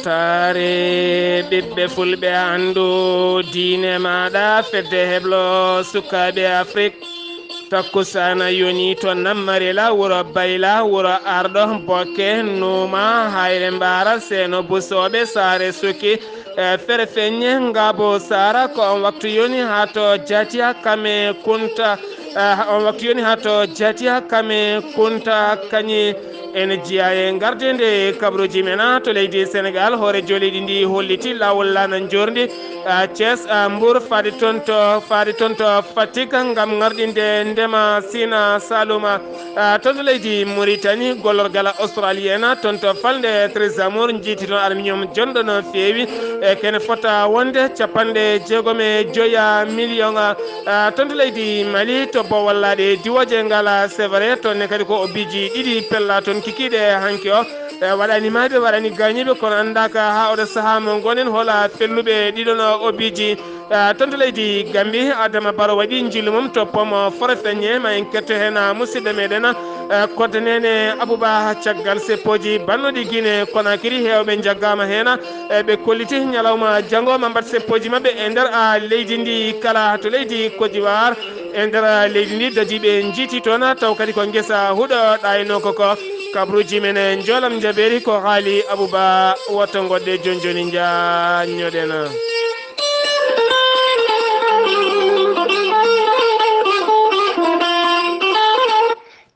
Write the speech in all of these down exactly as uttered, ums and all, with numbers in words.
Are ɓiɓɓe fulɓe, anndu diine maaɗa, fedde heblo sukaaɓe Afrik. Takkusaana yoni to Nammarila, wuro Bayla, wuro Arɗo, Bokke, Nuuma, Hayre Mbaara, Seeno Busooɓe, Saare Suki, e Fere Feññe, Ngabo Saara. Ko on waktu yoni haa to Jatiya Kame Kunta, e on waktu yoni haa to Jatiya Kame Kunta Kañi. Ene jeyaa e gardinde kabaruuji men to leydi Senegaal, hooreejo leydi ndi holliti laawol laana njoorndi, ah, Thiès, ah, Mbour, faade toon to, faade toon to Fatick ngam ŋarɗinde ndema Sina Saloum. Ah, toon to leydi Mauritanie, gollorgal Australien toon to falnde Trésor njiytii toon aluminium jonɗo no feewi, e kene fota wonde capanɗe jeegom e joy million. Ah, toon to leydi Mali, to Bowal Laaɗe diwooje ngala, c'est vrai, toon ne kadi ko obiiji ɗiɗi pella toon kikiiɗe hanki o. E, waɗani mayɓe, waɗani gaañiiɓe, kono anndaaka haa oɗo sahaa mo ngonɗen hola felluɓe ɗiɗon obiiji. E, toon to leydi Gambi, Adama Baro waɗi njillu mum to pom Forêt Feññe, ma en ketto heen, a, musidɗo meɗen, e, Kodde Neene Abouba. Caggal seppooji bannoɗi Guinée Conakry, heewɓe njaggaama heen, e, ɓe kolliti ñalawma janngo ma mbaɗ seppooji maɓɓe e nder, a, leydi ndi kala to leydi Côte d'Ivoire. E nder leydi ndi, dadiiɓe njiiti toon, taw kadi ko ngesa huɗo ɗaynoo ko ko. Kabaruuji men e njoolam njabeeri ko haali Abouba, woto ngoɗɗe jooni jooni njaññoɗen.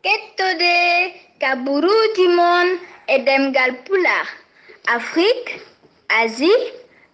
Kettode kabaruuji mon e ɗemngal Pulaar, Afrik, Asie,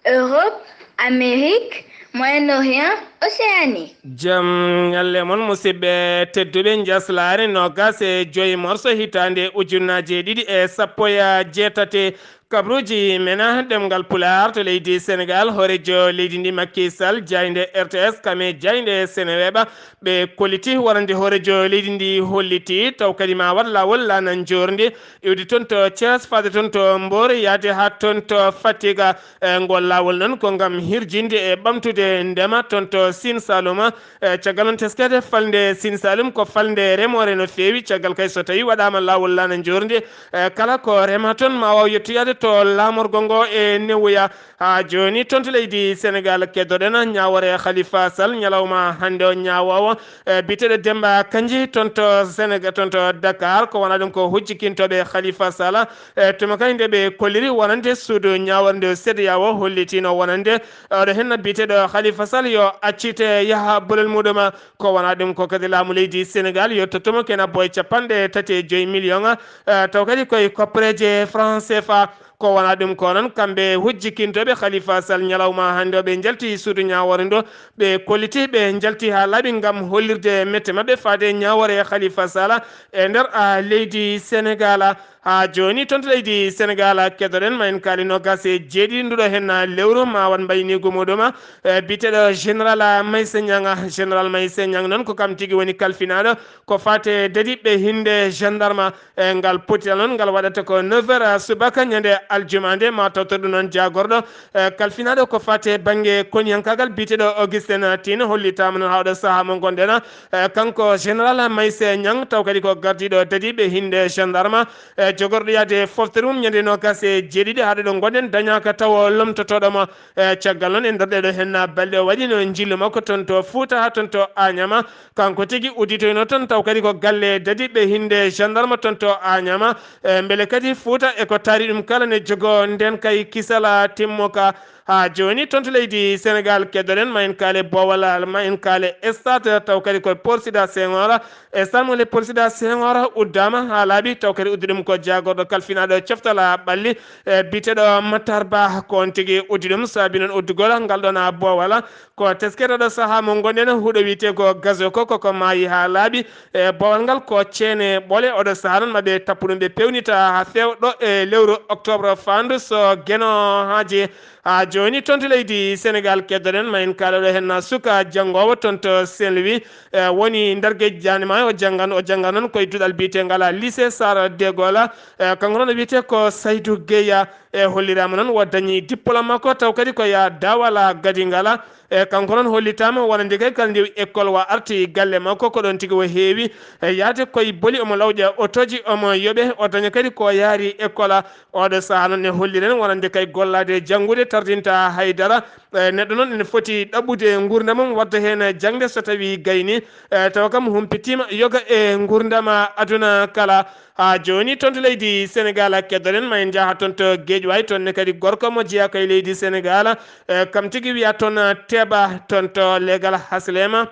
Europe, Amérique, Moyen-Orient, Océanie. Jam ñalle mon, musidɓe tedduɓe. Njaslaare noogas e joy morso hitaande ujunnaaje ɗiɗi e sappo e jeetati. Kabaruuji men ɗemngal Pulaar to leydi Senegaal, hooreejo leydi ndi Macky Sall, jaaynde R T S, kame jaaynde Seneweb, ɓe kolliti wonande hooreejo leydi ndi holliti, taw kadi ma waɗ laawol laana njoorndi, iwde toon to Thiès, faade toon to Mbour, yaade haa toon to Fatick. E, ngol laawol noon ko ngam hirjinde e ɓamtude ndema toon to Sine Saloum. E, caggal noon teskede falnde Sine Saloum ko falnde remoore no feewi, caggal kay so tawi waɗaama laawol laana njoorndi, e, kala ko rema toon ma waaw yettoyaade to laamorgo ngo e newoya. Haa jooni toon to leydi Senegaal keddoɗen ñaawoore Khalifa Sall ñalawma hannde o, ñaawoowo, e, biyeteeɗo Demba Kandji toon to Senegaal, toon to Dakar, ko wona ɗum ko hujjikintooɓe Khalifa Sall. E, tuma kay nde ɓe kolliri wonande suudu ñaawoore nde, CEDEAO hollitino wonande oɗo henna biyeteeɗo Khalifa Sall yo accite yaha bolol muɗum. Ko wona ɗum ko kadi laamu leydi Senegaal yo tottumo kena boy capanɗe tati e joy million, e, taw kadi koye koppereeje franc C F A. Ko wona ɗum ko noon, kamɓe hujjikintooɓe Khalifa Sall ñalawma hannde o, ɓe njalti suudu ñaawoore ndo, ɓe kolliti, ɓe njalti haa laaɓi ngam hollirde mette maɓɓe faade ñaawoore Khalifa Sall e nder, a, leydi Senegaal. Haa jooni toon to leydi Senegaal keddoɗen ma en kaali noogas e jeeɗiɗi nduɗo heen lewru ma waɗ mbayniigu muɗum, e, biyeteeɗo Général Maysa Niang. Général Maysa Niang noon ko kam tigi woni kalfinaaɗo ko faate dadiiɓe hinnde gendarme. E, ngal potital noon, ngal waɗata ko neuf heures subaka ñande aljuma nde, ma tawtor ɗum noon jaagorɗo, e, kalfinaaɗo ko faate bannge koniyankaagal biyeteeɗo Augustin Tine hollitaama noon haa oɗo sahaa mo ngonɗen. E, kanko Général Maysa Niang, taw kadi ko gardiiɗo dadiiɓe hinnde gendarme, e, jogorɗo yaade foftere mum ñande noogas e jeeɗiɗi haa ɗo ngonɗen dañaaka taw lomtotooɗo mo. E, caggal noon e nder ɗeɗo heen balɗe o waɗino njillu makko toon to Fuuta haa toon to Añaama. Kanko tigi udditoyno toon, taw kadi ko galle dadiiɓe hinnde gendarme toon to Añaama. E, mbele kadi Fuuta e ko taari ɗum kala ne jogo nden kay kisala timmoka. Haa jooni toon to leydi Senegaal keddoɗen ma en kaale Boowal, ma en kaale stade, taw kadi ko Paul Sédar Senghor. Stade mo le Paul Sédar Senghor uddaama haa laaɓi, taw kadi uddi ɗum ko jaagorɗo kalfinaaɗo coftal ɓalli, e, biyeteeɗo Matar Ba, ko on tigi uddi ɗum. Saabi noon uddugol ngal ɗoon Boowal ko teskere ɗo sahaa mo ngonɗen, huɗo wiyetee ko Gazo ko, koko maayi haa laaɓi. E, Boowal ngal ko ceene ɓole, oɗo sahaa noon maɓe tappu ɗum, ɓe pewnita haa feewa ɗo e lewru octobre faandu so Geno haaji. Haa jooni toon to leydi Senegaal keddoɗen, ma en kaalo ɗo heen suka janngoowo toon to Saint-Louis, e, woni nder Géejawaay, o janngan, o janngan noon koye duɗal biyetengal lycée Charles de Gaulle. E, kanko noon o wiyetee ko Saydou Gueye. E, holliraama noon o dañi diplôme makko, taw kadi ko ya Dawala Gadingala. E kanko noon hollitaama wonande kay kala nde école wa arti galle makko, ko ɗoon tigi o heewi e yaade koye boli, omo lawƴa otooji, omo yoɓe, o daña kadi ko yaari école. Oɗo sahaa noon ne holliren wonande kay gollaade e janngude tardinta hay dara. E neɗɗo noon ene foti ɗaɓɓude nguurndam mum, wadda heen jaŋde so tawii gayni, e tawa kam humpitiima yoga e nguurndam aduna kala. Haa jooni toon to leydi Senegaal, keddoɗen ma en njaha toon to Geeƴwaay, toon ne kadi gorko mo jeyaa ko e leydi Senegaal, e kam tigi wiyaa toon Teeba, toon to leegal Haslema.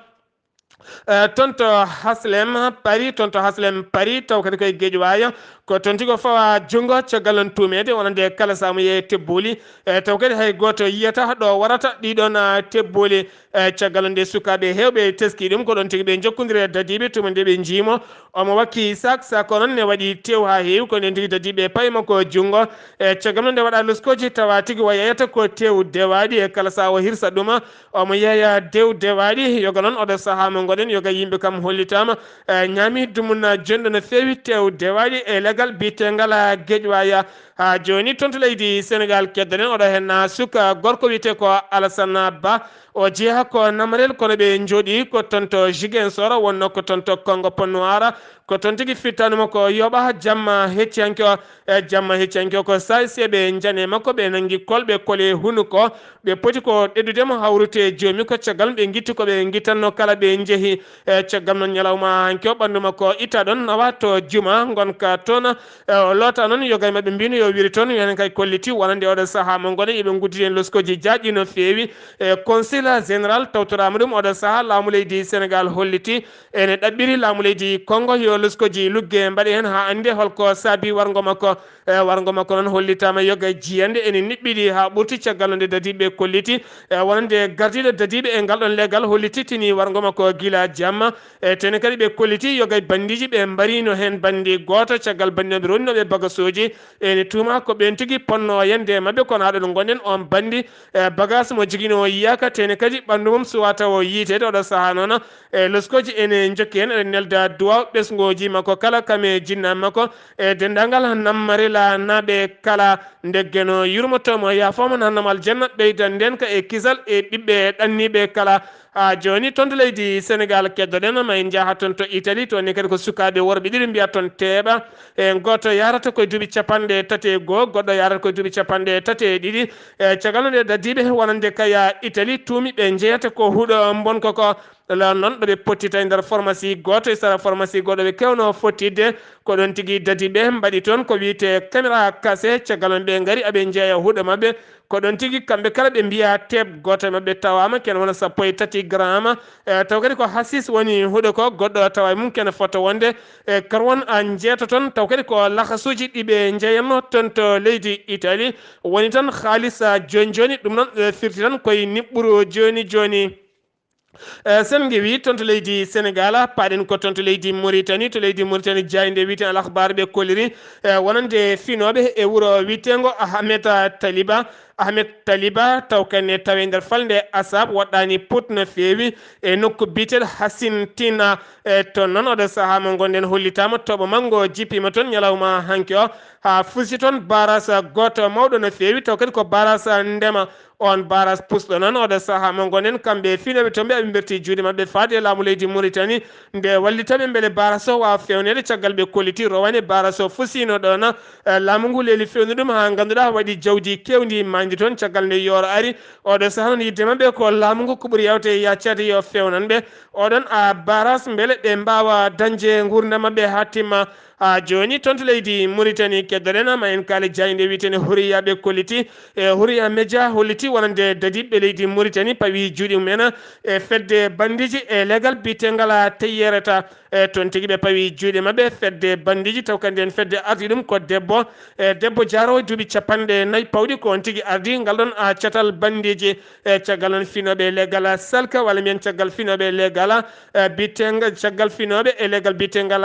E toon to Haslem Paris, toon to Haslem Paris, taw kadi koye Geeƴwaay, ko toon tigi o fawa junngo caggal noon tuumeede wonande kala sahaa mo yehi tebbooli, e taw kadi hay gooto yiyata ɗo warata ɗiɗoon, a, tebbooli. E caggal nde sukaaɓe heewɓe teskii ɗum, ko ɗoon tigi ɓe njokkondiri e dadiiɓe tuma nde ɓe njiimo omo wakki sak, sak o noon ne waɗi tew haa heewi, ko ndeen tigi dadiiɓe payi makko junngo. E caggal noon nde waɗa loskooji tawa tigi o yeyata ko tew dewaaɗi, e kala sahaa o hirsa ɗuma, omo yeeya dew dewaaɗi. Yoga noon oɗo sahaa mo ngoɗen, yoga yimɓe kam hollitaama, e ñaami dumunna jonɗo no feewi tew dewaaɗi e legal biyetengal Geeƴwaay. Haa jooni toon to leydi Senegaal, keddoɗen oɗo heen suka gorko wiyetee ko Alassane Ba. O jeyaa ko Namarel, kono ɓe njooɗii ko toon to Ziguinchor, wonnoo ko toon to Kongo Ponnuwaara. Ko toon tigi fittaandu makko yoɓa jamma heccihanke o. E jamma heccihanke o ko saay si ɓe njani e makko, ɓe nanngi kol, ɓe koli hunuko. Ɓe poti ko ɓeddude mo hawrude e joomii, ko caggal ɓe ngitti ko ɓe ngittanno kala ɓe njehi. E caggal noon ñalawma hanki o ɓanndu makko itta ɗoon nawa to juma ngonka toon. E o loota noon yoga e maɓɓe mbino yo wiri toon, yo heen kay kolliti wonande oɗo sahaa mo ngoɗen eɓe ngudditi heen loskooji jaajɗi no feewi. E consulat général tawtoraama ɗum oɗo sahaa, laamu leydi Senegaal holliti ene ɗaɓɓiri laamu leydi Kongo yo loskooji lugge mbaɗe heen haa annde holko saabi warngo makko. E warngo makko noon hollitaama yoga jiyannde ene niɓɓiɗi haa ɓurti caggal nde dadiiɓe kolliti, e wonande gardiiɗo dadiiɓe e ngal ɗoon legal holliti tini warngo makko gila jamma. E tene kadi ɓe kolliti yoga e banndiiji, ɓe mbarino heen banndi gooto caggal banndinooɓe ronnooɓe bagasooji. Ene tuuma ko ɓeen tigi ponno yande maɓɓe, kono haa ɗo ngonɗen on banndi, e bagas mo jogino o yiyaaka, tene kadi ɓanndu mum suwa tawo yiiteede oɗo sahaa noon. E loskooji ene njokki heen, eɗen nelda duwaaw ɓesngooji makko kala, kam e jinnaaɓe makko, e denndaangal Nammarila naaɓe kala. Ndeggeno yurmotoomo, yaafooma nannam aljanna, ɓeydan nden ka e kisal e ɓiɓɓe ɗanniiɓe kala. Haa jooni toon to leydi Senegaal keddoɗen, ma en njaha toon to Italie, toon ne kadi ko sukaaɓe worɓe ɗiɗi mbiya toon teeɓa. E gooto yarata koye duuɓi capanɗe tati e goo, goɗɗo yarata koye duuɓi capanɗe tati e ɗiɗi. E caggal nde dadiiɓe wonande kaya Italie tuumi ɓe njeyata ko huɗo mbonko ko. Ɗo noon ɗo ɓe pottita e nder pharmacie gooto, e sara pharmacie goɗɗo ɓe kewno fottidde. Ko ɗoon tigi dadiiɓe mbaɗi toon ko wiyetee caméra cachée. Caggal noon ɓe ngari aɓe njeeya huɗo maɓɓe. Ko ɗoon tigi kamɓe kala ɓe mbiya teep gooto e maɓɓe tawaama kene wona sappo e tati grama. E, taw kadi ko hasis woni huɗo ko, goɗɗo tawa e mum kene fota wonde e karwon a njeeto toon. Taw kadi ko lahasuuji ɗi ɓe njeeyanno toon to leydi Italie. Woni tan haalis, a, jooni jooni, ɗum noon, e, firti tan koye niɓɓuru jooni jooni. E, sen ngewi toon to leydi Senegaal, paaɗen ko toon to leydi Mauritanie, to leydi Mauritanie jaaynde wiyetee Al Akhbar ɓe kolliri, e, wonande finooɓe e wuro wiyeteengo Ahmed Taliba. Ahmed Taliba taw kadi ne tawi e nder falnde Asab, woɗɗaani Pout no feewi e nokku biyeteeɗo Hassin Tina. E toon noon oɗo sahaa mo ngonɗen hollitaama toɓo manngo jippiima toon ñalawma hanki o, haa fusi toon baras gooto mawɗo no feewi, taw kadi ko baras ndema. On baras pusɗo noon oɗo sahaa mo ngonɗen, kamɓe finooɓe toon ɓe aɓe mberti juuɗe maɓɓe faade e laamu leydi Mauritanie, nde wallita ɓe mbele baras o waawa feewneede caggal ɓe kolliti rowane baras o fusiino ɗoon. E, laamu ngu leeli fewnu ɗum haa ngannduɗaa waɗi jawdi keewndi maayndi toon caggal nde yooro ari. Oɗo sahaa noon yidde maɓɓe ko laamu ngu ko ɓuri yawte yaccaade yo fewnan ɓe oɗon a baras mbele ɓe mbaawa dañde nguurndam maɓɓe haa timma. Haa jooni toon to leydi Mauritanie keddoɗen ma en kaali jaaynde wiyetee Huriya ɓe kolliti. E, Huriya Media holliti wonande dadiiɓe leydi Mauritanie pawi juuɗe mum en e fedde banndiiji e legal biyeteengal Teyyereta. E toon tigi ɓe pawi juuɗe maɓɓe fedde banndiiji, taw kandi en fedde ardi ɗum ko debbo, e debbo jaaroowo duuɓi capanɗe nayi pawɗi, ko on tigi ardi ngal ɗon a catal banndiiji. E caggal noon finooɓe legal Salka, walla mbiyen caggal finooɓe legal, e, bitenga, caggal finooɓe e legal bitengal,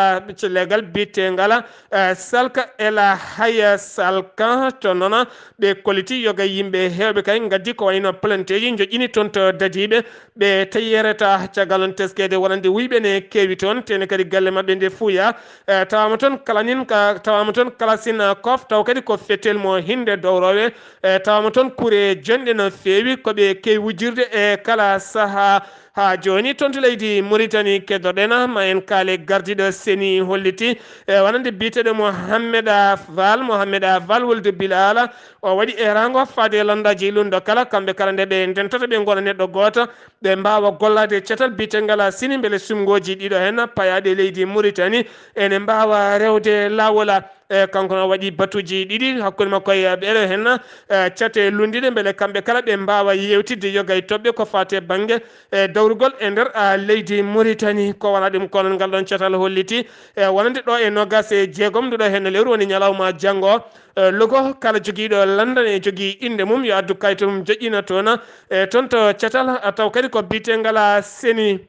legal bitengal, e, Salka ela haya Salka, to noon ɓe kolliti yoga yimɓe heewɓe kay ngaddi ko wayno planteeji, njoƴƴini toon to dadiiɓe, ɓe tawi yereta caggal noon teskeede wonande wuyɓe ne keewi toon. ene kadi galle maɓɓe nde fuya. E, tawama toon kalanin ka, tawama toon kalasina kof, taw kadi ko fetel mo hinde dowrowe. E, tawama toon kure jonɗe no feewi, ko ɓe kewi wujirde e kala saaha. Ha joni toon to leydi Mauritanie keddoɗen, ma en kaale gardiɗo seni holliti, e, wonande biyeteɗo Mohammeda Val, Mohammeda Val wulde Bilala, o waɗi e rango faade landaji lundo kala, kamɓe kala nde ɓe ndentata ɓe gona neɗɗo goto, ɓe mbawa gollade catal biyetengal seni beele sumgoji ɗiɗo hen payaɗe leydi Mauritanie ene mbawa rewde lawola. E, kanko no waɗi batuji ɗiɗi hakkunde makko e ɓeɗo hen, e, cate lundiɗe beele kamɓe kala ɓe mbawa yewtidde yoga e toɓɓe ko fate banggue, e, dawrugol e nder, a, leydi Mauritanie. Ko wona ɗum kono ngal ɗon catal holliti, e, wonande ɗo e nogas e jeegom nduɗo hen lewru woni ñalawma janngo. E, logo kala jogiiɗo landa ne jogii innde mum, yo addu kayit mum joƴƴina toon, e, toon to catal, a, taw kadi ko biyetengal seni.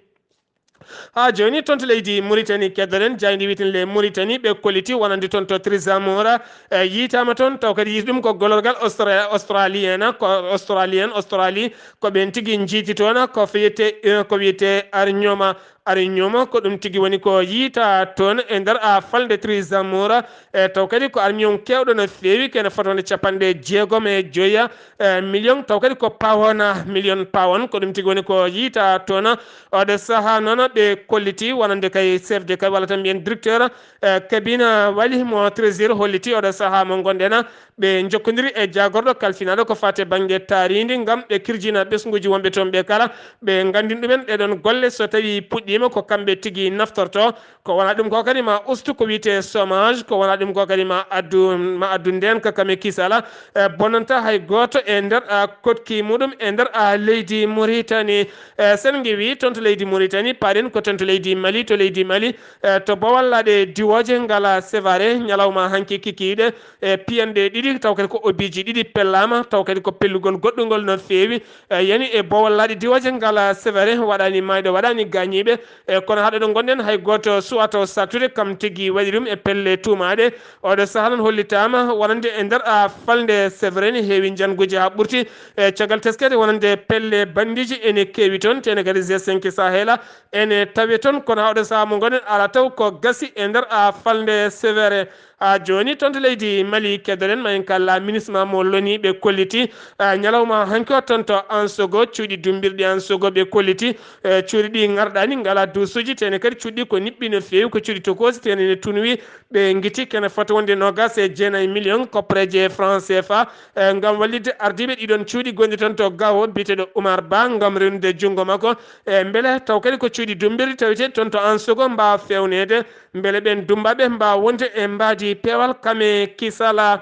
Ha joni toon to leydi Mauritanie keddoɗen, jayndi wiyeteende Mauritanie ɓe kolliti wonande toon to Trisamora, e, yiytama toon, taw kadi yiiti ɗum ko golorgal Austra-, australien, ko australien, Australie, ko ɓen tigi jiiti toon, ko wiyete, e, ko wiyete Arñoma. Arñoma ko ɗum tigi woni ko yiita toon e nder, a, falnde Trisamora, e, taw kadi ko armion kewɗo no feewi, kene fotode capanɗe jeegom e joya, e, million, taw kadi ko pawona million pawon, ko ɗum tigi woni ko yiita toon. Oɗo saaha noon ɓe kolliti wonande kay chef de cabinet walla tan mbiyen directeur, e, cabinet wali mo trésir holliti oɗo saaha mo gonɗen, ɓe jokkodiri e jaagorɗo kalfinaɗo ko fate banggue taarindi ngam ɓe kirjina ɓesnguji wonɓe toon ɓe kala, ɓe gandin ɗumen ɗeɗon golle so tawi puɗɗima ko kamɓe tigi naftorto. Ko wona ɗum ko kadi ma ustu ko wiyete chômage, ko wona ɗum ko kadi ma addu, ma addu nden ka kame kisala, e, bonanta hay goto e nder, a, koɗki muɗum e nder, a, leydi Mauritanie. E, sen ngewi toon to leydi Mauritanie, paɗen ko toon to leydi Mali, to leydi Mali, e, to Bawal laaɗe diwoje ngala Sevare, ñalawma hanki kikiɗe, e, piyanɗe ɗiɗi, taw kadi ko obiji ɗiɗi pellama, taw kadi ko pellugol goɗɗungol no feewi, e, yani e Bawal laaɗe diwoje ngala Sevare, waɗani mayɗo, waɗani gañiɓe, e, kono haɗo ɗo gonɗen hay goto suwato sattude kam tigi waɗi ɗum e pelle tumaɗe. Oɗo saaha noon hollitama wonande e nder, a, falnde Sevare ne heewi janguji ha ɓurti, e, caggal teskede wonande pelle bandiji ene kewi toon, tene kadi G cinq Sahela ene tawe toon, kono ha oɗo saaha mo gonɗen ala taw ko gasi e nder, a, falnde Sevare. A, joni toon to leydi Mali keddoɗen ma en kala ministre ma mo loni ɓe kolliti, a, ñalawma hanki o toon to Ansogo, cuuɗi dumbirɗi Ansogo ɓe kolliti, e, cuuɗi ɗi garɗani ngala duusuji, tene kadi cuuɗi ko niɓɓi no feewi, ko cuuɗi tokosi, tene ne tunwi, ɓe giti kene fota wonde nogas e jeenayi million koppareje franc C F A, e, ngam wallitde ardiiɓe ɗiɗon cuuɗi gonɗi toon to Gao, biyeteeɗo Oumar Ba, ngam rewnude junngo makko, e, mbele taw kadi ko cuuɗi dumbirɗi taweteeɗi toon to Ansogo mbaawa feewneede, mbele ɓeen dummbaaɓe mbaawa wonde e mbaadi peewal kame kisala.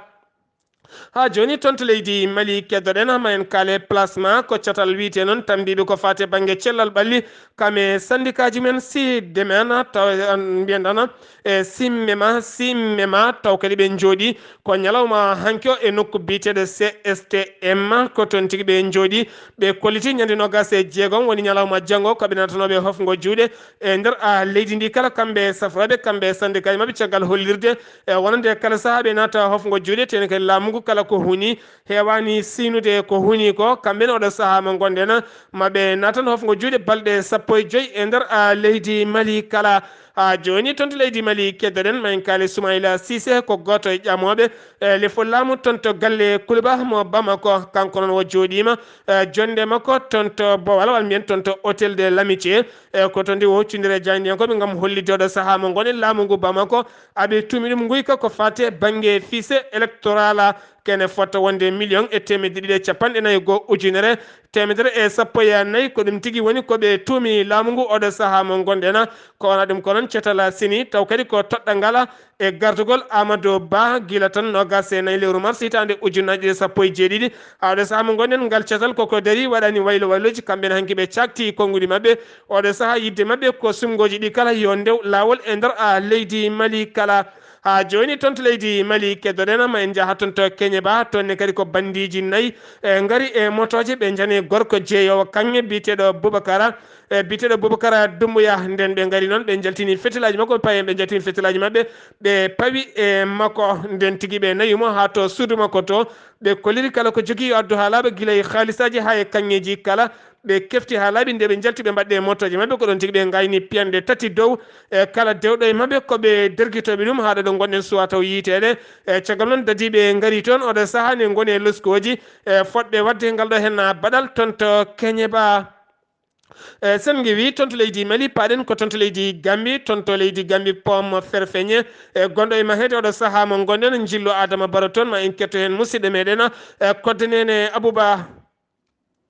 Haa jooni toon to leydi Mali keddoɗen, ma en kaale plasma, ko catal wiyetee noon tammbiiɓe ko faati e bannge cellal ɓalli, kam e sanndikaaji men, si demen, taw, an, mbiyen ɗana, e simme ma, simme ma, taw kadi ɓe njooɗii ko ñalawma hanki o e nokku biyeteeɗo C S T M, ko toon tigi ɓe njooɗii. Ɓe kolliti ñande noogas e jeegom woni ñalawma janngo, ko ɓe naatanooɓe hofngo juuɗe e nder, a, leydi ndi kala, kamɓe safrooɓe, kamɓe sanndikaaji maɓɓe, caggal hollirde e wonande kala sahaa ɓe naata hofngo juuɗe, tene kadi laamu ngu kala ko huni, heewaani siynude ko huni ko. Kamɓe ne oɗo sahaa mo ngonɗen, ma ɓe naatan hofngo juuɗe balɗe sappo e joy e nder, a, leydi Mali kala. A, jooni toon to leydi Mali keddoɗen, ma en kaali Soumaïla Cissé, ko gooto e ƴamooɓe, e lefol laamu toon to galle Kuluba mo Bamako. Kanko noon o jooɗiima, e, jonnde makko toon to Bowal, walla mbiyen toon to Hôtel de l'Amitié. E, ko toon ndi o huccondiri e jaayndiyankooɓe ngam hollitde oɗo sahaa mo ngonɗen laamu ngu Bamako. Aɓe tuumi ɗum nguyka ko faati e bannge fichier électoral, kene fota wonde million e teemedde ɗiɗi e capanɗe nayi e goo ujunere teemedere e sappo e nayi. Ko ɗum tigi woni ko ɓe tuumi laamu ngu oɗo sahaa mo ngonɗen. Ko wona ɗum ko noon catal sini, taw kadi ko toɗɗangal e gardugol Amadou Ba gila tan noogas e nayi lewru mars hitaande ujunnaaji ɗiɗi e sappo e jeeɗiɗi. Haa oɗo sahaa mo ngonɗen, ngal catal koko darii waɗani waylo waylooji, kamɓe ne hanki ɓe caakti konnguɗi maɓɓe. Oɗo sahaa yiɗde maɓɓe ko suɓngooji ɗi kala yo ndew laawol e nder, a, leydi Mali kala. Haa jooni toon to leydi Mali keddoɗen, ma en njaha toon to Keñeba, toon ne kadi ko banndiiji nayi, e, ngari e motooje, ɓe njani gorko jeeyoowo kaŋŋe biyeteeɗo Boubacara, e biyeteeɗo Boubacar Doumbouya. Nden ɓe ngari noon, ɓe njaltini fetilaaji makko, payen ɓe njaltini fetilaaji maɓɓe, ɓe pawi e makko. Nden tigi ɓe nawi mo haa to suudu makko to, ɓe kolliri kala ko jogii yo addu haa laaɓa, gila e haalisaaji haa e kaŋŋeeji kala. Ɓe kefti haa laaɓi, nde ɓe njalti, ɓe mbaɗde e motooje maɓɓe, ko ɗoon tigi ɓe ngayni piyanɗe tati dow e kala dewɗo e maɓɓe. Ko ɓe dergitooɓe ɗum haa ɗo ɗo ngonɗen suwaa taw yiiteede. E caggal noon, dadiiɓe ngari toon, oɗo sahaa ne ngoni e loskooji, e fotɓe waɗde ngal ɗo heen baɗal toon to Keñeba. E sen ngewi toon to leydi Mali, paɗen ko toon to leydi Gambi, toon to leydi Gambi, Pom Ferfeñe, e gonɗo e maheede oɗo sahaa mo ngonɗen, njillu Adama Baro toon, ma en ketto heen musidɗo meɗen, e kodde nene Abouba.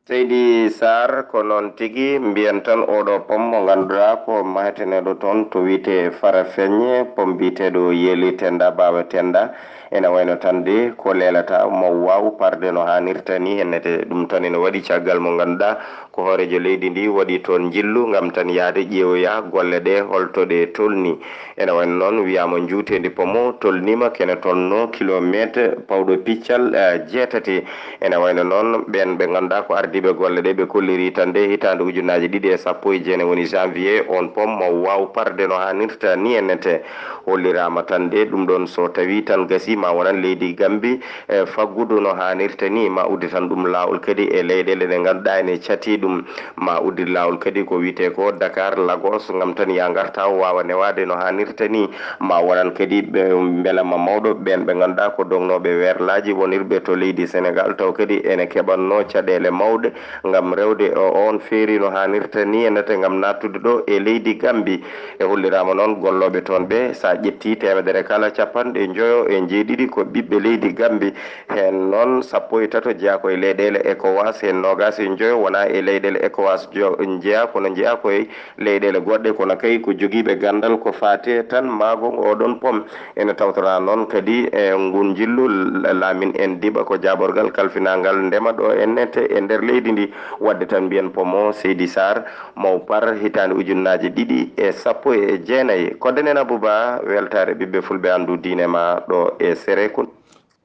Seydi Sarr, ko noon tigi, mbiyen tan oɗo pom mo ngannduɗaa ko maheteneɗo toon to wiyetee Farafeñe, pom mbiyeteeɗo Yeeli Tenda, Baawe Tenda. Ene wayno tan de ko leelata mo waaw parde no haanirta ni, hennete ɗum tan ene waɗi caggal mo ngannduɗaa ko hooreejo leydi ndi waɗi toon njillu ngam tan yahde ƴeewoya golle ɗe holto ɗe tolni. Ene wayno noon wiyaama njuuteendi pomo tolniima kene tolno kilomeeter pawɗo piccal, eh, jeetati. Ene wayno noon ɓeen ɓe ngannduɗaa ko ardiiɓe golle ɗe ɓe kolliri tan de hitaande ujunnaaje ɗiɗi e sappo e jeenayi woni janvier, oon pom mo waaw parde no haanirta ni ennete. Holliraama tan de ɗum ɗoon so tawii tan gasii ma wonan leydi Gambi, e faggudu no haanirta ni, ma udditan ɗum laawol kadi e leyɗeele ɗe ngannduɗaa ene catii ɗum. Ma uddir laawol kadi ko wiyetee ko Dakar, Lagos, ngam tan yaa ngartaa o waawa newaade no haanirta ni. Ma wonan kadi ɓe mbelama mawɗo ɓeen ɓe ngannduɗaa ko dognooɓe werlaaji wonirɓe to leydi Senegaal, taw kadi ene keɓatnoo caɗeele mawɗe ngam rewde o, oon feeri no haanirta ni, ennete ngam naattude ɗo e leydi Gambi. E holliraama noon gollooɓe toon ɓe, so a ƴettii teemedere kala, capanɗe njoyo e njeeɗiɗi ko ɓiɓɓe leydi Gambi. Heen noon, sappo e tato jeyaa ko e leyɗeele ECOWAS, heen noogaas e njoyo wonaa e leyɗeele ECOWAS jo-, njeyaa, kono njeyaa ko e leyɗeele goɗɗe, kono kay ko jogiiɓe ganndal ko faati e tan maagol oɗon pom. Ene tawtoraa noon kadi e ngun njillu la-, laamin en diɓa ko jaaɓorgal kalfinaangal ndema ɗo ennete e nder leydi ndi. Waɗde tan mbiyen pomo Seydi Sarr, Mawpar, hitaande ujunnaaje ɗiɗi e sappo e jeenayi. Kodde nene Abouba, weltaare ɓiɓɓe fulɓe anndu diine ma ɗo e Serekun.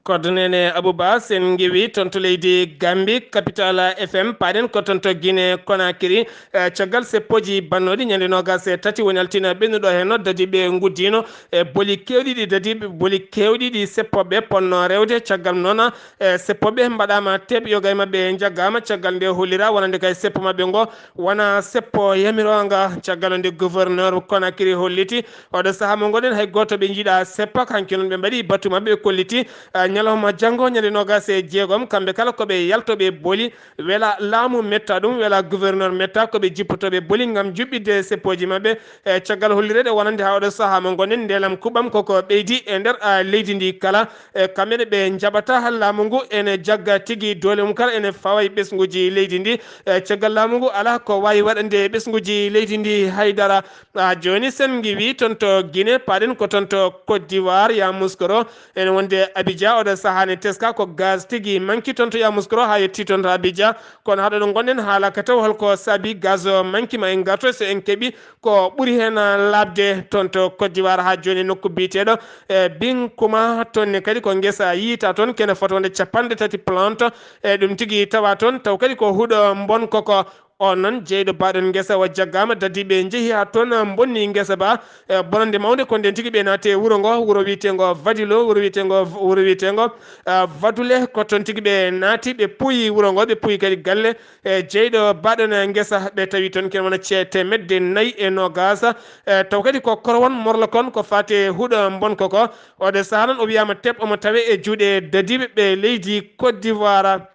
Kodde nene Abouba, sen ngewi toon to leydi Gambi, Capital F M, paɗen ko toon to Guinée Conakry. E caggal seppooji bannooɗi ñande noogaas e tati woni altine ɓennuɗo heen, dadiiɓe nguddiino e boli keewɗi ɗi dadiiɓe, boli keewɗi ɗi seppooɓe ponno rewde. Caggal noon, e seppooɓe mbaɗaama teep, yoga e maɓɓe njaggaama. Caggal nde hollira wonande kay seppo maɓɓe ngo wona seppo yamiroonga. Caggal nde gouverneur Conakry holliti oɗo sahaa mo ngonɗen, hay gooto ɓe njiɗa seppa. Hanki noon ɓe mbaɗi batu maɓɓe, ɓe kolliti, eh, ñalawma janngo, ñande noogaas e jeegom, kamɓe kala ko ɓe yaltooɓe boli, wela laamu metta ɗum, wela gouverneur metta, ko ɓe jippotooɓe boli ngam juɓɓitde seppooji maɓɓe. E caggal hollireede wonande haa oɗo sahaa mo ngonɗen, ndeelam kuɓɓam koko ɓeydi e nder, ah, leydi ndi kala. E kamɓe ne ɓe njaɓata laamu ngu ene jagga tigi doole mum kala ene fawa e ɓesnguuji leydi ndi. E caggal laamu ngu alaa ko waawi waɗande ɓesnguuji leydi ndi hay dara. Ah, jooni sen ngiwi toon to Guinée, paɗen ko toon to Côte d'Ivoire, Yamoussoukro. Ene wonde Abidjan, oɗo sahaa ne teska ko gaz tigi manki toon to Yamoussoukro haa yetti toon to Abidjan. Kono haa ɗo ɗo ngonɗen haalaka taw holko saabi gaz o manki, ma en ngartoy so en keɓi ko ɓuri heen laaɓde toon to Côte d'Ivoire haa jooni nokku biyeteeɗo, e, Binkuma. Toon ne kadi ko ngesa yiyta toon kene fotwonde capanɗe tati plante, e, ɗum tigi tawa toon. Taw kadi ko huɗo mbon koko. On noon, jeyɗo baɗon ngesa o jaggaama, dadiiɓe njehi haa toon, mbonni ngesa ba, e, bonande mawnde, ko nden tigi ɓe naati e wuro ngo, wuro wiyeteengo Vadilo, wuro wiyeteengo, wuro wiyeteengo, e, Vadule, ko toon tigi ɓe naati, ɓe puuyi wuro ngo, ɓe puuyi kadi galle, e, jeyɗo baɗon ngesa, ɓe tawi toon ken wona ce-, teemedde nayi e noogaas, e, taw kadi ko korowon morlo kon, ko faati e huɗo mbon koko. Oɗo sahaa noon o wiyaama teep, omo tawe e juuɗe dadiiɓe ɓe leydi Côte d'Ivoire.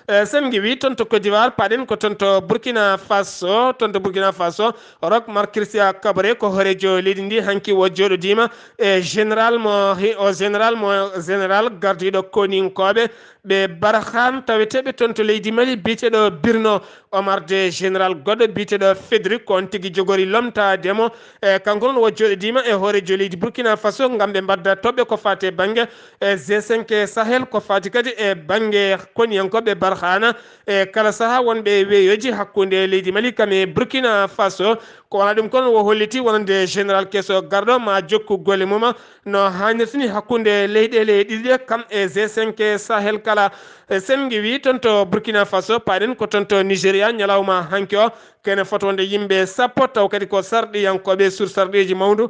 Eh, sen ngiwi toon to Côte d'Ivoire, paɗen ko toon to Burkina Faso. Toon to Burkina Faso, Roch Marc Christian Kaboré ko hooreejo leydi ndi, hanki o jooɗodiima e général mo, o général mo, général gardiiɗo koninkooɓe ɓe Barkhane, taweteeɓe toon to leydi Mali, biyeteeɗo Birno Omar de, général goɗɗo biyeteeɗo Fedri, ko on tigi jogori lomtaade mo. E kanko noon o jooɗodiima e hooreejo leydi Burkina Faso ngam ɓe mbadda toɓɓe ko faati e bannge e G cinq Sahel, ko faati kadi e bannge koniyankooɓe Barkhane. E kala sahaa wonɓe e weeyoji hakkunde leydi Mali kam e Burkina Faso, Ko wona ɗum kon, wo holliti wonande général keso garɗo ma jokku golle mum no haanirtini hakkunde leyɗeele ɗiɗi ɗe, kam e G cinq Sahel kala. E Sen ngiwi toon to Burkina Faso, paɗen ko toon to Nigeria, ñalawma hanki o kene fotwonde yimɓe sappo, taw kadi ko sarɗiyankooɓe sur sarɗeeji mawndu.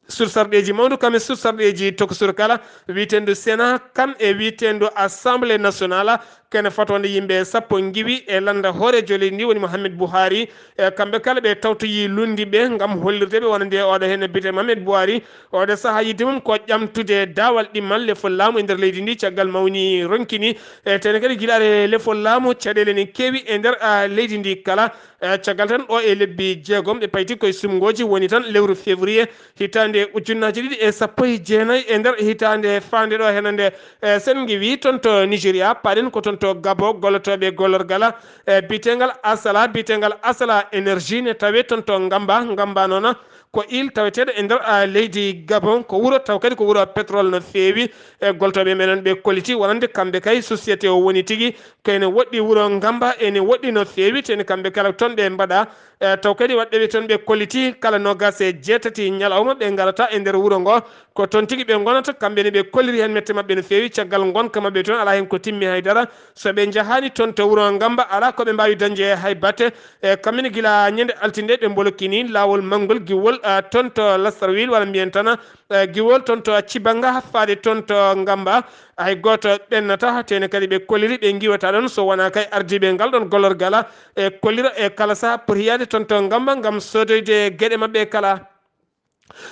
Sur sarɗeeji mawndu, kam e sur sarɗeeji tokosur kala, wiyeteendu Sénat, kam e wiyeteendu Assemblée nationale, kene fotwonde yimɓe sappo ngiwi e lannda hooreejo leydi ndi woni Mohamed Buhari. E kamɓe kala ɓe tawtoyi lundi ɓe ngam hollirde ɓe wonande oɗo heen biyetee Mohamed Buhari. Oɗo sahaa yidde mum ko ƴamtude daawal ɗimmal lefol laamu e nder leydi ndi, caggal mawni ronkini. E tene kadi gilaare lefol laamu, caɗeele ne keewi e nder, a, leydi ndi kala. E caggal tan o e lebbi jeegom ɗe payti koye sumngooji, woni tan lewru février hitaande ujunnaaji ɗiɗi e sappo e jeenayi e nder hitaande faande ɗo henande. E Sen ngiwi toon to Nigeria, paɗen ko toon to Gabo, gollotooɓe gollorgal, e biyeteengal Asala, biyeteengal Asala Énergie ne tawee toon to Ngamba. Ngamba noon ko île taweteeɗo e nder, a, leydi Gabon, ko wuro taw kadi ko wuro pétrole no feewi. E gollotooɓe meɗen ɓe kolliti wonande kamɓe kay société o woni tigi ko ene woɗɗi wuro Ngamba, ene woɗɗi no feewi, teni kamɓe kala toon ɓe mbaɗa. E taw kadi waɗɓe ɓe toon ɓe kolliti kala noogaas e jeetati ñalawma ɓe ngarata e nder wuro ngo, ko toon tigi ɓe ngonata, kamɓe ne ɓe kolliri heen mette maɓɓe no feewi, caggal ngonka maɓɓe toon alaa heen ko timmi hay dara. So ɓe njahaani toon to wuro Ngamba, alaa ko ɓe mbaawi dañde hay batte. E kamɓe ne gila ñande altine ɓe mbolokini laawol manngol giwol, a, toon to Lastarwil, walla mbiyen tan, e giwol toon to Cibanga faade toon to Ngamba. Hay gooto ɓennata, tene kadi ɓe kolliri ɓe ngiwata ɗon so wonaa kay ardiiɓe ngal ɗon gollorgal e kollira e kala saha poti yaade toon to Ngamba ngam soodoyde geɗe maɓɓe kala.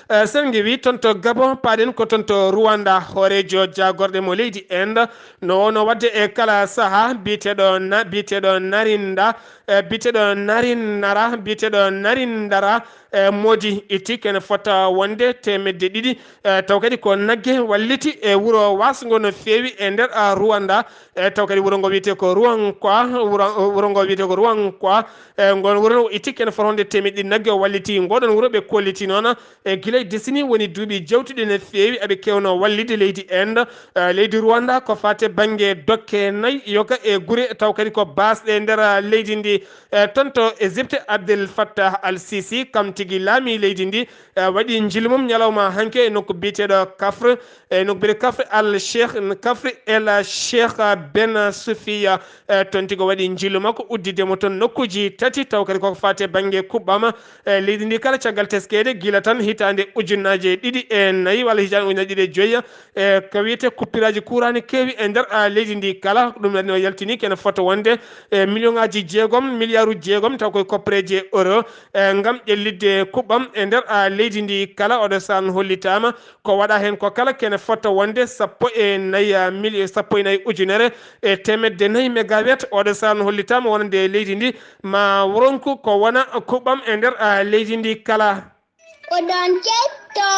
E Sen ngiwi toon to Gabon, paɗen ko toon to Rwanda, hooreejo jaagorɗe mo leydi Inde no wonno waɗde e kala saha, biyeteeɗo na, biyeteeɗo Narinda, e biyeteeɗo Narinara, biyeteeɗo Narindara, e Modi itti kene fota wonde teemedde ɗiɗi. E taw kadi ko nagge walliti e wuro wasngo no feewi e nder, a, Rwanda. E taw kadi wuro ngo wiyetee ko Ruankwa, wuro, wuro ngo wiyetee ko Ruankwa. E ngon wuro no itti kene fota wonde teemedde ɗiɗi nagge o walliti. Ngoɗon wuro ɓe kolliti noon e gila e desini woni duuɓi jawtuɗi no feewi aɓe kewno wallide leydi Inde. E leydi Rwanda ko fate bannge dokke nayi yoga e gure, taw kadi ko baasɗe nder, a, leydi ndi. E toon to Égypte, Abdel Fattah al-Sisi kam tigi laami leydi ndi, e waɗi njillu mum ñalawma hanki e nokku biyeteeɗo Kafr, e nokku biyeteeɗo Kafr al Sheikh, Kafr el Sheikh Ben Sufiya. E toon tigi o waɗi njillu makko uddidde mo toon nokkuuji tati, taw kadi koko fate bannge kuɓɓam, e leydi ndi kala caggal teskeede gila tan hitaande ujunnaaje ɗiɗi e nayi walla hitaande ujunnaaje ɗiɗi e joyi. E ko wiyetee kuppiraaji kuuraaji keewi e nder, a, leydi ndi kala. Ɗum ne o yaltini kene fota wonde e miliyonaaji jeegom, miliyaaru jeegom, taw koye koppereeje euro. E ngam ƴellitde kuɓɓam e nder, a, leydi ndi kala. Oɗo saan hollitaama ko waɗa heen ko kala kene fota wonde sappo e nayi, a, mili-, sappo e nayi ujunere e teemedde nayi megawatt. Oɗo saan hollitaama wonande leydi ndi ma ronku ko wona kuɓɓam e nder, a, leydi ndi kala. Oɗon keɗto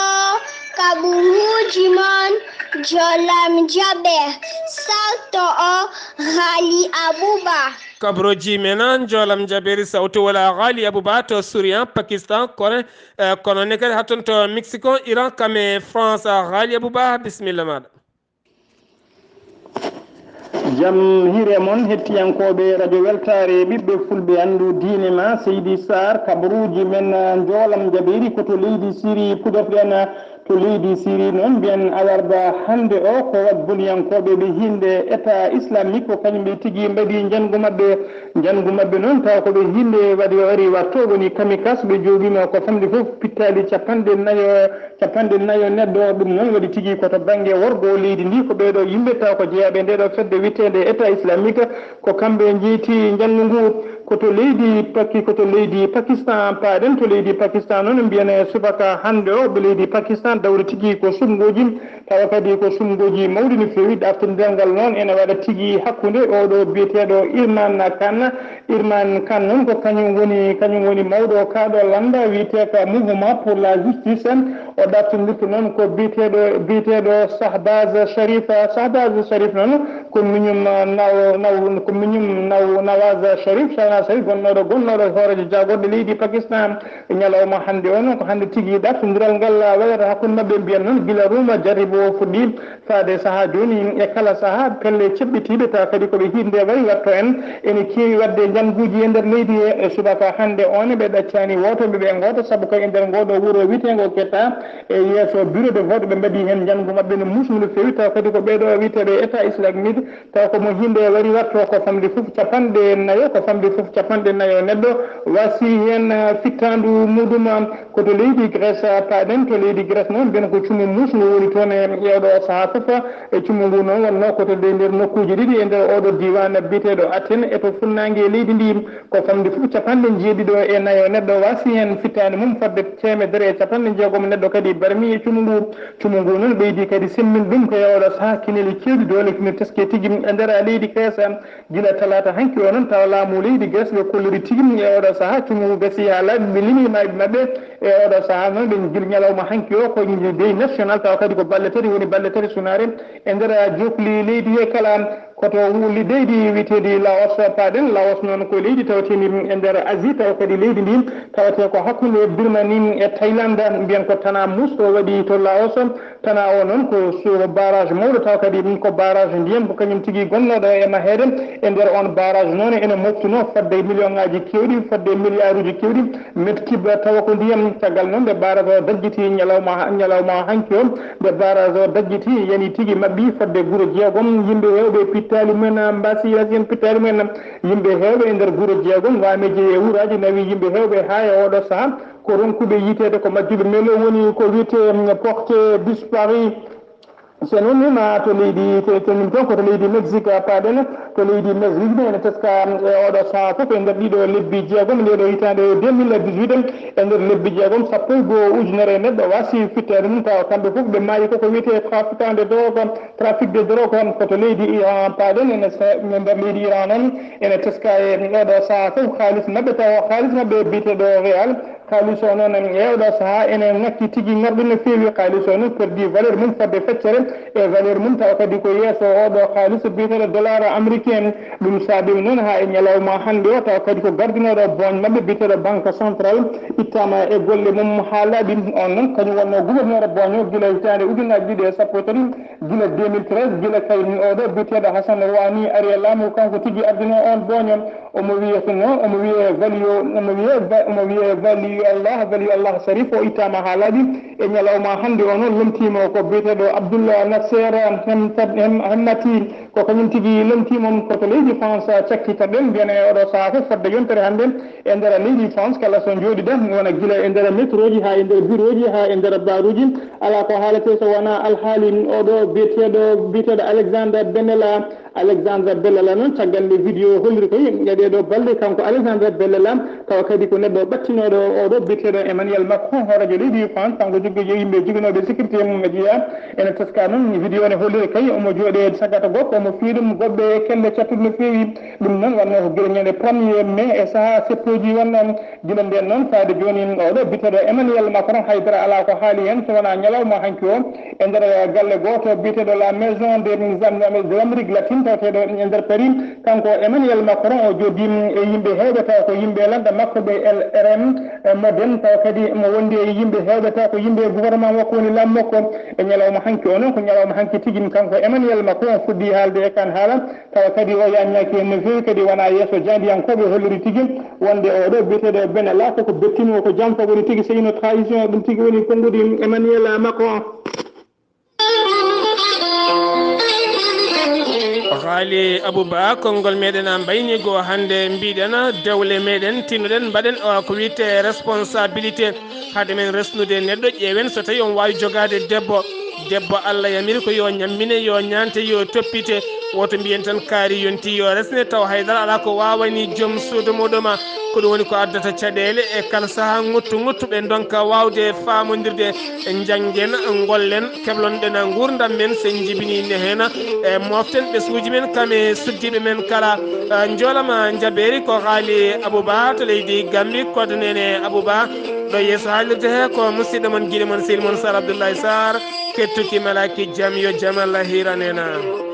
kaɓuruuji mon Jolam Jaɓe, sarto o Ghali Abuba. Kaɓuruuji men Jolam Jaɓeeri, sawtu wala Ghali Abuba to Suriyan, Pakistan, Kore, e, kono ne kadi hatton to Mexico, Iran, kame France. Ghali Abuba, bisimilla maɗa. Jam hiire mon, hettiyankooɓe Radio Weltaare, ɓiɓɓe Fulɓe, anndu diine ma, Seydi Sarr, kabaruuji men, Njoolam Jabeeri, ko to leydi Siri, puɗorɗen to leydi Siri noon, mbiyen alarba hannde o, ko waɗ boniyankooɓe ɓe hinnde État Islamique, ko kañum ɓe tigi mbaɗi njanngu maɓɓe. Njanngu maɓɓe noon, tawa ko ɓe hinnde waɗi o ari warto woni kamikaze, ɓe jooɓiima ko famɗi fof pittaali capanɗe nayo, capanɗe nayo neɗɗo. Ɗum noon waɗi tigi ko to bannge worgo leydi ndi, ko ɓeeɗo yimɓe tawa ko jeyaaɓe nde ɗo fedde wiyeteende État Islamique, ko kamɓe njeyti njanngu ngu. Ko to leydi Paki-, ko to leydi Pakistan, paaɗen to leydi Pakistan noon, mbiyen subaka hannde o, ɓe leydi Pakistan dawri tigi ko suɓngooji, tawa kadi ko suɓngooji mawɗi no feewi. Ɗaɓɓitondiral ngal noon ene waɗa tigi hakkunde oɗo biyeteeɗo Irman Khan. Irman Khan noon ko kañum woni, kañum woni mawɗo kaaɗo lannda wiyeteeka Mouvement pour la Justice. O ɗaɓɓitondirta noon ko biyeteeɗo, biyeteeɗo Shahbaz Sharif. Shahbaz Sharif noon ko miñum naw-, naw-, ko miñum naw-, Nawaz Sharif, Shahnaz Sharif, gonnooɗo, gonnooɗo hooreejo jaagorɗe leydi Pakistan. Ñalawma hannde o noon, ko hannde tigi ɗaɓɓitondiral ngal waɗata hakkunde maɓɓe, mbiyen noon gila Ruma jarribo O fuɗɗi faade sahaa jooni e kala sahaa, pelle ceɓɓitiiɗe tawa kadi ko ɓe hiɗde wari watto en ene keewi waɗde njannguuji e nder leydi he. E subaka hannde o ne, ɓe ɗaccaani wooto ɓe ɓe gooto, sabu ko e nder ngoo ɗoo wuro wiyeteengo Keta, e yeeso bureau de vote, ɓe mbaɗi heen njanngu maɓɓe no muusngu no feewi, tawa kadi ko ɓee ɗoo wiyeteeɓe État islamique, tawa ko mo hiɗde wari watto ko famɗi fof capanɗe nayo, ko famɗi fof capanɗe nayo neɗɗo waasi heen, ah, fittaandu muɗum, ah, ko to leydi Grèce, ah, paaɗen. To leydi Grèce noon, mbiyen ko cumu muusngu woni toon e, e oɗo sahaa fof. E cumu ngu noon wonnoo ko to de nder nokkuuji ɗiɗi e nder oɗo diiwaan biyeteeɗo Athènes e to funnaange leydi ndi. Ko famɗi fof capanɗe jeeɗiɗo e nayo neɗɗo waasi heen fittaandu mum, fodde teemedere e capanɗe jeegom neɗɗo kadi barmi e cumu ngu. Cumu ngu noon ɓeydi kadi semmin ɗum ko e oɗo sahaa kineli keewɗi doole kino teske tigi e nder leydi Grèce. Gila talaata hanki o noon, tawa laamu leydi Grèce ɓe kolliri tigi e oɗo sahaa, cumu ngu gasi haa laaɓi, ɓe limi maayɓe maɓɓe. E oɗo sahaa noon, ɓe gila ñalawma hanki o ko deuil national, tawa kadi ko balɗe tati woni balɗe tati sunaare e nder jokli leydi he kala. Ko to wuli leydi wiyeteedi Laos paaɗen. Laos noon ko leydi tawteeni e nder Asie, tawa kadi leydi ndi tawate ko hakkunde Birmanie e Thaïlande. Mbiyen ko Tana Mousse o waɗi to Laos. Tana o noon ko su-, barrage mawɗo, tawa kadi ko barrage ndiyam, ko kañum tigi gonnooɗo e maheede e nder on barrage noon. Ene moftunoo fodde million ŋaaji keewɗi, fodde milliard uji keewɗi mètre cube, tawa ko ndiyam. Caggal noon nde barrage o dajjiti ñalawma, ñalawma hanki o, nde barrage o dajjiti, yani tigi maɓɓi fodde gure jeegom, yimɓe heewɓe pittaali mumen, mbasi yasi en pittaali mumen. Yimɓe heewɓe e nder gure jeegom, waameeji e wuraaji nawi yimɓe heewɓe haa e oɗo sahaa. Ko ronkuɓe yiiteede ko majjuɓe. Melo woni ko wiyetee, mm, porté disparu. So noon ni ma to leydi, to, to min toon ko to leydi Mexique, a paaɗen to leydi Mexique ne ene teska, mm, e oɗo sahaa fof e nder ɗiɗo lebbi jeegom, nde ɗo hitaande deux mille dix-huit, e nder lebbi jeegom, sappo e goo ujunere neɗɗo waasi fitteede mum, tawa kamɓe fof ɓe maayi. Koko wiyetee trafiquant de drogue, trafic de drogue, ko to leydi Iran paaɗen, ene se-, e nder leydi Iran noon, ene teska e oɗo sahaa fof kaalis maɓɓe, tawa kaalis maɓɓe biyeteeɗo réal. Kaalis o noon e oɗo sahaa ene ŋakki tigi ŋarɗi no feewi. Kaalis o noon perdi valeur mum fodde feccere e valeur mum, tawa kadi ko yeeso oɗo kaalis biyeteeɗo dollar américain. Ɗum saabii noon haa e ñalawma hannde o, tawa kadi ko gardinooɗo booñ maɓɓe biyeteeɗo Banque Centrale ittaama e golle mum haa laaɓi. On noon kañum wonnoo gouverneur booñ o gila hitaande ujunaaji ɗiɗi e sappo e tati, gila deux mille treize, gila kay oɗo biyeteeɗo Hassan Rouhani ari e laamu, kanko tigi ardinoo on booñ o. Omo wiyeteno, omo wiyee Valio, omo wiyee Va-, omo wiyee Valio Allah, Valio Allah Sharif, o ittaama haa laaɓi. E ñalawma hannde o noon lomtiima ko biyeteeɗo Abdullah Nasser Hem-, Hem-, Hemmati, ko kañum tigi lomtiima. Ko to leydi France cakkitoɗen, mbiyen e oɗo sahaa fof fodde yontere hannde e nder leydi France, kala so njooɗiɗa, wona gila e nder métroji haa e nder bureauji haa e nder baruuji, alaa ko haaletee so wonaa alhaali oɗo biyeteeɗo, biyeteeɗo Alexander Benella. Alexandre Bellala noon, caggal nde vidéo holliri koye e ɗee ɗoo balɗe, kanko Alexandre Bellala, tawa kadi ko neɗɗo ɓattinooɗo oɗo biyeteeɗo Emmanuel Macron, hooreejo leydi France, kanko jogii yimɓe joginooɓe sécurité mum e jeyaa. Ene teska noon, vidéo ne holliri kay omo jooɗee sagata goɗɗo, omo fii ɗum goɗɗo e kelle cattuɗe no feewi. Ɗum noon wonnoo ko gila ñande premier mai e sahaa seppooji wonnoo. Gila ndeen noon, faade jooni, oɗo biyeteeɗo Emmanuel Macron, haydara alaa ko haali heen, so wonaa ñalawma hanki o, e nder galle gooto biyeteeɗo La Maison des, des Amériques Latines, taweteeɗo e nder Paris. Kanko Emmanuel Macron, o jooɗii e yimɓe heewɓe, tawa ko yimɓe lannda makko ɓe L R M, e Modem, tawa kadi mo wondi e yimɓe heewɓe, tawa ko yimɓe gouvernement makko woni laamu makko. E ñalawma hanki o noon, ko ñalawma hanki tigi, kanko Emmanuel Macron fuɗɗii haalde e kan haala. Tawa kadi o yaññaaki heen no feewi, kadi wonaa yeeso jaandiyankooɓe holliri tigi wonde oɗo biyeteeɗo Benella koko bettinoo ko jam fof woni tigi, so ino trahison, ɗum tigi woni konngudi Emmanuel Macron. Xaali Abouba, konngol meɗen a mbayni goo hannde, mbiɗen dewle meɗen tinnoɗen mbaɗen o ko wiyte responsabilité. Hade men resnude neɗɗo, ƴeewen so tawi on waawi jogaade debbo. Debbo Allah yamiri ko yo ñammine, yo ñaante, yo toppite. Woto mbiyen tan kaari yonti yo resne, taw haydara alaa ko waawani joom suudu muɗum. Ko ɗum woni ko addata caɗeele e kala sahaa ŋuttu ŋuttu ɓe ndonka waawde faamondirde. Njanngen, ngollen, keblonɗen nguurndam men, so en njibinii ne heen, e mooften ɓesnguuji men kam e suddiiɓe men kala. Eh, njoolama njabeeri ko Xaali Abouba to leydi Gambi, Kodnene Abouba. Ɗo yeeso haalirde he ko musidɗo mon, giɗo mon, sehil mon Sar Abdoulaye Sarr. Kettuki malaki jam, yo jam Allah hiiran en.